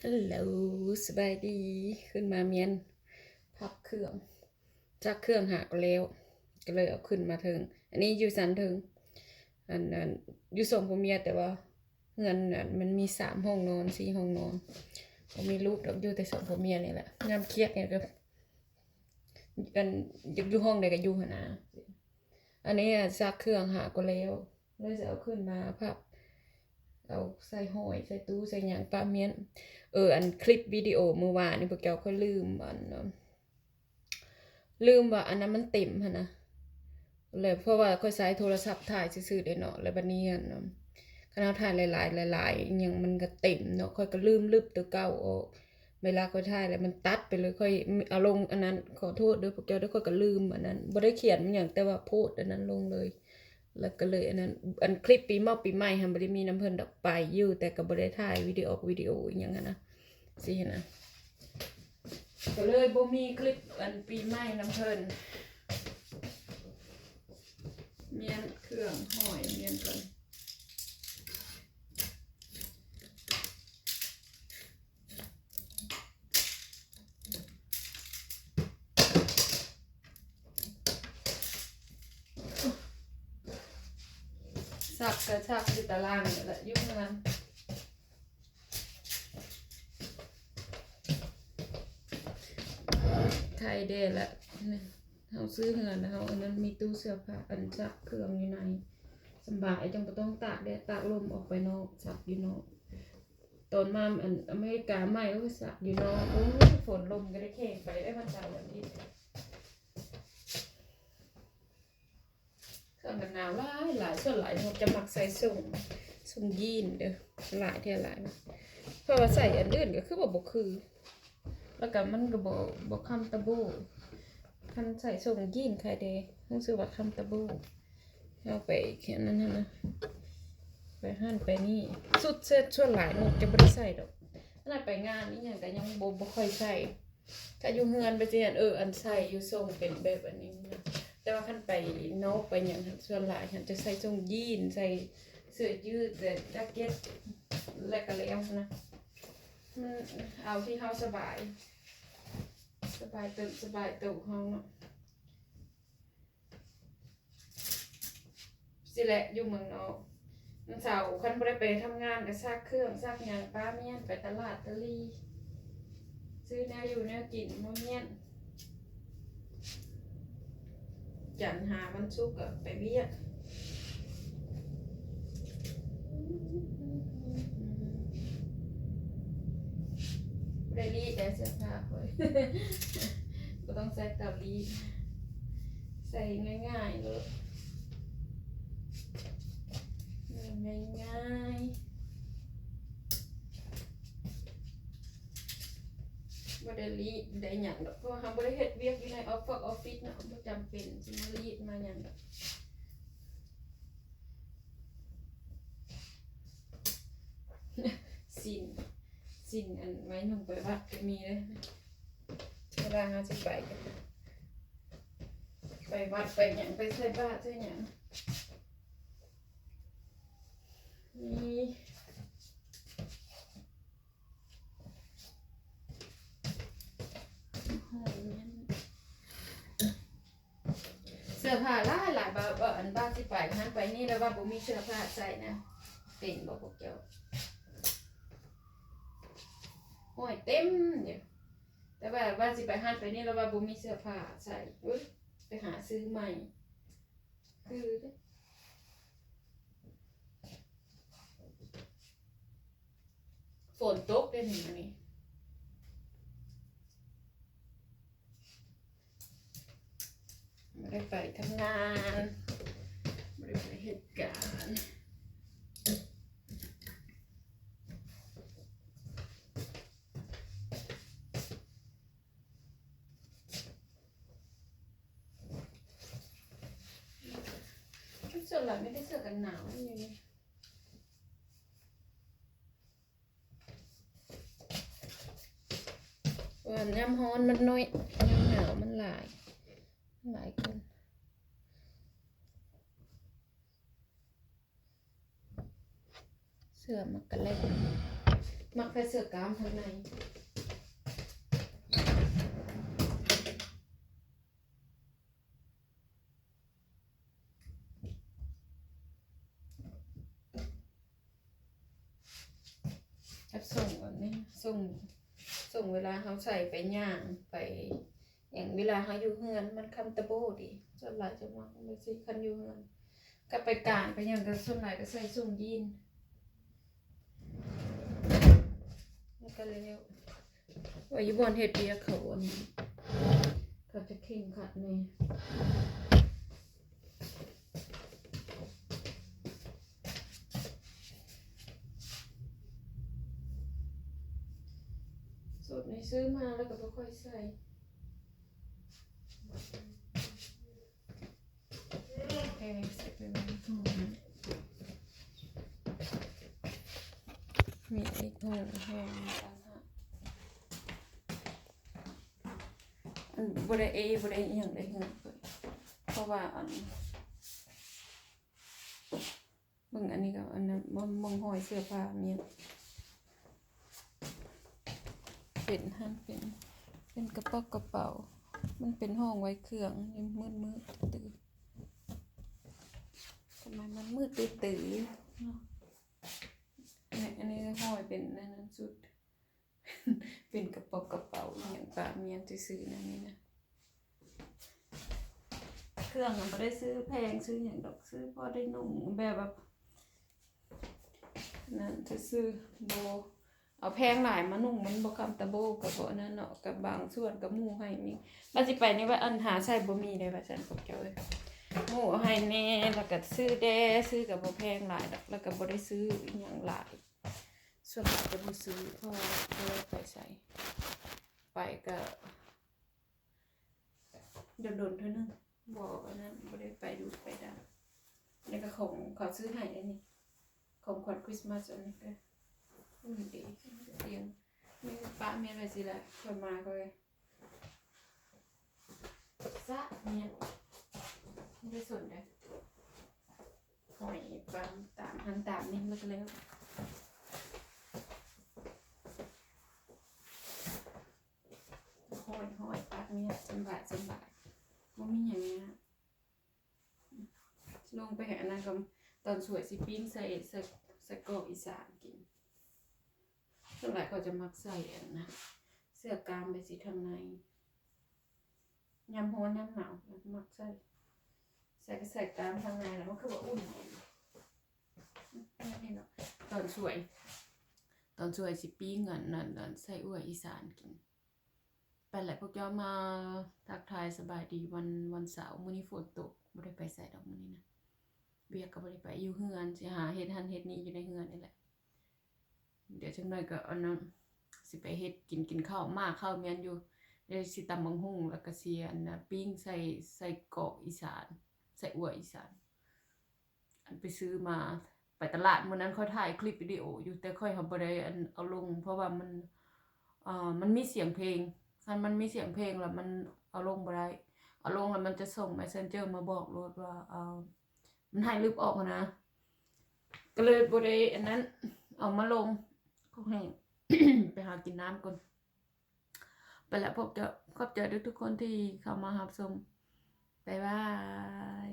ຮັລໂຫຼ ສະບາຍດີ ຂຶ້ນມາມ້ຽນພັບເຄື່ອງ ຊັກເຄື່ອງຫາກໍແລ້ວ ກໍເລີຍເອົາຂຶ້ນມາເທິງ. ອັນນີ້ຢູ່ຊັ້ນເທິງ ອັນ ອັນ ຢູ່ສອງຜົວເມຍ ແຕ່ວ່າເຮືອນ ອັນ ມັນມີສາມຫ້ອງນອນ ສີ່ຫ້ອງນອນ ບໍ່ມີລູກດອກ ຢູ່ແຕ່ສອງຜົວເມຍນີ້ແຫຼະ. ຍາມຄຽດນີ້ກໍ ອັນ ຢາກຢູ່ຫ້ອງໃດກໍຢູ່ຫັ້ນນະ. ອັນນີ້ ອາ ຊັກເຄື່ອງຫາກໍແລ້ວ ເລີຍຊິເອົາຂຶ້ນມາພັບ ເອົາໃສ່ຫ້ອຍ ໃສ່ຕູ້ ໃສ່ຫຍັງປະມ້ຽນ. ເອີ ອັນຄລິບວິດີໂອມື້ວານນີ້ ພວກເຈົ້າ ຂ້ອຍລືມ ອັນ ລືມວ່າອັນນັ້ນມັນເຕັມຫັ້ນນະ ແລ້ວເພາະວ່າຂ້ອຍໃຊ້ໂທລະສັບຖ່າຍຊື່ໆເດ້ເນາະ ແລ້ວບັດນີ້ ອັນ ຄັນເຮົາຖ່າຍຫຼາຍໆ ຫຼາຍໆ ອີ່ຫຍັງມັນກໍເຕັມເນາະ ຂ້ອຍກໍລືມລຶບຕົວເກົ່າອອກ. ເວລາຂ້ອຍຖ່າຍແລ້ວມັນຕັດໄປເລີຍ ຂ້ອຍເອົາລົງອັນນັ້ນ ຂໍໂທດເດີ້ພວກເຈົ້າເດີ້ ຂ້ອຍກໍລືມອັນນັ້ນ ບໍ່ໄດ້ຂຽນຫຍັງ ແຕ່ວ່າໂພສອັນນັ້ນລົງເລີຍ ແລ້ວກໍເລີຍອັນນັ້ນ. ອັນຄລິບປີໝອກປີໃໝ່ຫັ້ນບໍ່ໄດ້ມີນຳເພິ່ນດອກ ໄປຢູ່ ແຕ່ກໍບໍ່ໄດ້ຖ່າຍວິດີໂອ ວິດີໂອອີ່ຫຍັງຫັ້ນນະ ຊີ້ຫັ້ນນະ ກໍເລີຍບໍ່ມີຄລິບອັນປີໃໝ່ນຳເພິ່ນ. ມ້ຽນເຄື່ອງຫ້ອຍ ມ້ຽນກ່ອນ. ຊັກກໍຊັກຢູ່ຕາລ່າງນີ້ແຫຼະ ຢູ່ເຮືອນ. ໄຄແດ່ລະ ເຮົາຊື້ເຮືອນ ເຮົາອັນນັ້ນ ມີຕູ້ເສື້ອຜ້າ ອັນ ຊັກເຄື່ອງຢູ່ໃນ ສະບາຍ ຈັ່ງບໍ່ຕ້ອງຕາກແດດຕາກລົມອອກໄປນອກ ຊັກຢູ່ນອກ. ຕອນມາ ອັນ ອາເມລິກາໃໝ່ ໂອ້ຍ ຊັກຢູ່ນອກ ໂອ້ຍ ຝົນລົມກໍໄດ້ແຂງໄປໄດ້ວັນເສົາວັນອາທິດ. ເຄື່ອງກັນໜາວຫຼາຍໆ ສ່ວນຫຼາຍເຮົາຈະມັກໃສ່ສົ້ງ ສົ້ງຢີນເດີ້ ຫຼາຍແທ້ຫຼາຍ ເພາະວ່າໃສ່ອັນອື່ນກໍຄືວ່າບໍ່ຄື ແລ້ວກໍມັນກໍບໍ່ ບໍ່ຄຳຕະໂບ້. ຄັນໃສ່ສົ້ງຢີນໄຄແດ່ ຮູ້ສຶກວ່າຄຳຕະໂບ້. ເຮົາໄປແຄ່ນັ້ນຫັ້ນນະ ໄປຫັ້ນໄປນີ້ ສຸດເສີດສ່ວນຫຼາຍນົກຈະບໍ່ໄດ້ໃສ່ດອກ. ຂະໜາດໄປງານອີ່ຫຍັງກໍຍັງບໍ່ ບໍ່ຄ່ອຍໃສ່. ຖ້າຢູ່ເຮືອນໄປຊີ້ຫັ້ນ ເອີ ອັນໃສ່ຢູ່ສົ້ງເປັນແບບອັນນີ້ນະ ແຕ່ວ່າຄັນໄປນອກໄປຫຍັງຫັ້ນ ສ່ວນຫຼາຍຫັ້ນຈະໃສ່ສົ້ງຢີນ ໃສ່ເສື້ອຢືດ ແລະ ຈາເກັດ ແລ້ວກໍແລ້ວນະ. ມັນເອົາທີ່ເຮົາສະບາຍ ສະບາຍຕົນສະບາຍໂຕເຮົາເນາະ. ຊິແຫຼະ ຢູ່ເມືອງນອກ ວັນເສົາຄັນບໍ່ໄດ້ໄປທຳງານກໍຊັກເຄື່ອງຊັກຫຍັງປະມ້ຽນ ໄປຕະຫຼາດຕະຫຼີ່ ຊື້ແນວຢູ່ແນວກິນມາມ້ຽນ. ຈັນຫາວັນສຸກກໍໄປວຽກ. ບໍ່ໄດ້ລີດໄດ໋ເສື້ອຜ້າຂ້ອຍ ບໍ່ຕ້ອງໃຊ້ເຕົາລີດ ໃສ່ງ່າຍໆໂລດ ງ່າຍໆ ບໍ່ໄດ້ລີດ ບໍ່ໄດ້ຫຍັງດອກ ເພາະວ່າເຮົາບໍ່ໄດ້ເຮັດວຽກຢູ່ໃນອອບຟ ອອບຟິດເນາະ ບໍ່ຈຳເປັນຊິມາລີດມາຫຍັງດອກ. ສິ້ນ ສິ້ນອັນໄວ້ນຸ່ງໄປວັດກໍມີເດ້ ເວລາເຮົາຊິໄປ ໄປວັດໄປຫຍັງ ໄປໃສ່ບາດໃສ່ຫຍັງ ມີ ເສື້ອຜ້າຫຼາຍໆ ບາດ ບາດ ອັນບາດຊິໄປຫັ້ນໄປນີ້ ແລ້ວວ່າບໍ່ມີເສື້ອຜ້າໃສ່ນະ ເປັນບໍ່ພວກເຈົ້າ? ໂອ້ຍ ເຕັມຢູ່ ແຕ່ວ່າ ວ່າຊິໄປຫັ້ນໄປນີ້ ແລ້ວວ່າບໍ່ມີເສື້ອຜ້າໃສ່ ໂອ້ຍ ໄປຫາຊື້ໃໝ່ ຄືເດ້. ຝົນຕົກເດ້ນີ້ ມື້ນີ້ ບໍ່ໄດ້ໄປທຳງານ ບໍ່ໄດ້ໄປເຮັດການ. ສ່ວນຫຼາຍມີແຕ່ເສື້ອກັນໜາວຢູ່ນີ້ ວ່າຍາມຮ້ອນມັນໜ້ອຍ ຍາມໜາວມັນຫຼາຍ ຫຼາຍຄົນ. ເສື້ອມັກກະແລ່ນ ມັກໃສ່ເສື້ອກ້າມທາງໃນ ກັບສົ້ງແບບນີ້ ສົ້ງ ສົ້ງເວລາເຮົາໃສ່ໄປຍ່າງ ໄປຫຍັງ ເວລາເຮົາຢູ່ເຮືອນມັນຄຳຕະໂບ້ດີ. ສ່ວນຫຼາຍຈະມັກແບບຊີ້ ຄັນຢູ່ເຮືອນ ກັບໄປການໄປຫຍັງ ກໍສ່ວນຫຼາຍກໍໃສ່ສົ້ງຢີນ ແລ້ວກໍແລ້ວ. ວ່າຢູ່ບ່ອນເຮັດວຽກເຂົາ ອັນ ເຂົາຈະເຄັ່ງຄັດແດ່. ສູດນີ້ຊື້ມາແລ້ວກໍບໍ່ຄ່ອຍໃສ່ ໂອເຄ ໃສ່ໄປໄວ້ໃນຖົງນັ້ນ ມີອີກຖົງໜຶ່ງຕ່າງຫາກ ອັນ ບໍ່ໄດ້ເອ ບໍ່ໄດ້ອີ່ຫຍັງໃດເຮືອນ ເພາະວ່າ ອັນ ເບິ່ງອັນນີ້ກໍ ອັນນັ້ນ ເບິ່ງ ເບິ່ງຮອຍເສື້ອຜ້າມີຫຍັງ ເປັນຫັ້ນ ເປັນ ເປັນກະປ໋ອກກະເປົາ ມັນເປັນຫ້ອງໄວ້ເຄື່ອງ ມືດໆ ຕື້ໆ ທຳໄມມັນມືດຕື້ໆເນາະ. ອັນນີ້ ອັນນີ້ຮອຍເປັນອັນນັ້ນສຸດ ເປັນກະປ໋ອກກະເປົາອີ່ຫຍັງປະມຽນຊື່ໆ ແນວນີ້ນະ. ເຄື່ອງນະບໍ່ໄດ້ຊື້ແພງຊື້ຫຍັງດອກ ຊື້ພໍໄດ້ນຸ່ງ ແບບວ່ານັ້ນຊື່ໆ ບໍ່ເອົາແພງຫຼາຍມານຸ່ງ ມັນບໍ່ຄຳຕະໂບ້ ກໍບໍ່ອັນນັ້ນເນາະ. ກັບບາງສ່ວນກໍໝູ່ໃຫ້ມີ ວ່າຊິໄປນີ້ວ່າ ອັນ ຫາໃສ່ບໍ່ມີເດ້ວ່າຊັ້ນ ພວກເຈົ້າເອີຍ ໝູ່ເອົາໃຫ້ແດ່ ແລ້ວກໍຊື້ແດ່ ຊື້ກໍບໍ່ແພງຫຼາຍດອກ ແລ້ວກໍບໍ່ໄດ້ຊື້ອີ່ຫຍັງຫຼາຍ. ສ່ວນຫຼາຍຈະບໍ່ຊື້ ເພາະວ່າບໍ່ໄດ້ໄປໃສ ໄປກະດົນໆ ເທື່ອໜຶ່ງ ບໍ່ອັນນັ້ນ ບໍ່ໄດ້ໄປດູດໄປດາ. ແລ້ວກະຂອງເຂົາຊື້ໃຫ້ອັນນີ້ ຂອງຂວັນຄຣິສມາສ ອັນນີ້ກະ ອືມ ດີ ຕຽງ ມີປະແມ່ນໄວ້ຊີ້ແຫຼະ ຂ້ອຍມາຂ້ອຍ ສະແມ່ນ ບໍ່ໄດ້ສົນໃດ ຫ້ອຍຕາມຫັ້ນຕາມນີ້ແລ້ວກໍແລ້ວ ຫ້ອຍໆ ປະແມ່ນສະບາຍ ສະບາຍ ບໍ່ມີຫຍັງຍາກ. ລົງໄປໃຫ້ອັນນັ້ນກໍ ຕອນສວຍຊິປີ້ງໃສ່ ໃສ່ ໃສ່ກອກອີສານກິນ. ສ່ວນຫຼາຍເຂົາຈະມັກໃສ່ອັນນະ ເສື້ອກ້າມໄປຊິທາງໃນ ຍາມຮ້ອນຍາມໜາວມັກໃສ່ ໃສ່ ໃສ່ກ້າມທາງໃນ ແລ້ວມັນຄືວ່າອຸ່ນດີ. ແບບນີ້ເນາະ ຕອນສວຍ ຕອນສວຍຊິປີ້ງອັນນັ້ນ ອັນໃສ່ອົ່ວອີສານກິນ. ໄປແຫຼະ ພວກເຈົ້າມາທັກທາຍສະບາຍດີວັນ ວັນເສົາ. ມື້ນີ້ຝົນຕົກ ບໍ່ໄດ້ໄປໃສດອກມື້ນີ້ນະ ວຽກກໍບໍ່ໄດ້ໄປ ຢູ່ເຮືອນ ຊິຫາເຮັດຫັ້ນເຮັດນີ້ຢູ່ໃນເຮືອນນີ້ແຫຼະ. ດຽວຈັກໜ້ອຍກໍອັນນັ້ນ ຊິໄປເຮັດກິນ ກິນເຂົ້າ ມາເຂົ້າແມ່ນຢູ່ ດຽວຊິຕຳບັກຫຸ່ງ ແລ້ວກໍຊິອັນນັ້ນ ປີ້ງໃສ່ ໃສ່ກອກອີສານ ໃສ່ອົ່ວອີສານ. ອັນໄປຊື້ມາ ໄປຕະຫຼາດມື້ນັ້ນ ຂ້ອຍຖ່າຍຄລິບວິດີໂອຢູ່ ແຕ່ຂ້ອຍຫາບໍ່ໄດ້ອັນເອົາລົງ ເພາະວ່າມັນ ເອີ ມັນມີສຽງເພງ ຄັນມັນມີສຽງເພງແລ້ວມັນເອົາລົງບໍ່ໄດ້ ເອົາລົງແລ້ວມັນຈະສົ່ງແມັດເຊັນເຈີມາບອກໂລດວ່າ ເອີ ມັນໃຫ້ລຶບອອກຫັ້ນນະ ກໍເລີຍບໍ່ໄດ້ອັນນັ້ນ ເອົາມາລົງ. ຂໍໃຫ້ ໄປຫາກິນນ້ຳກ່ອນ. ໄປແລ້ວ ພວກເຈົ້າ ຂອບໃຈທຸກໆຄົນທີ່ເຂົ້າມາຮັບຊົມ. ບາຍບາຍ.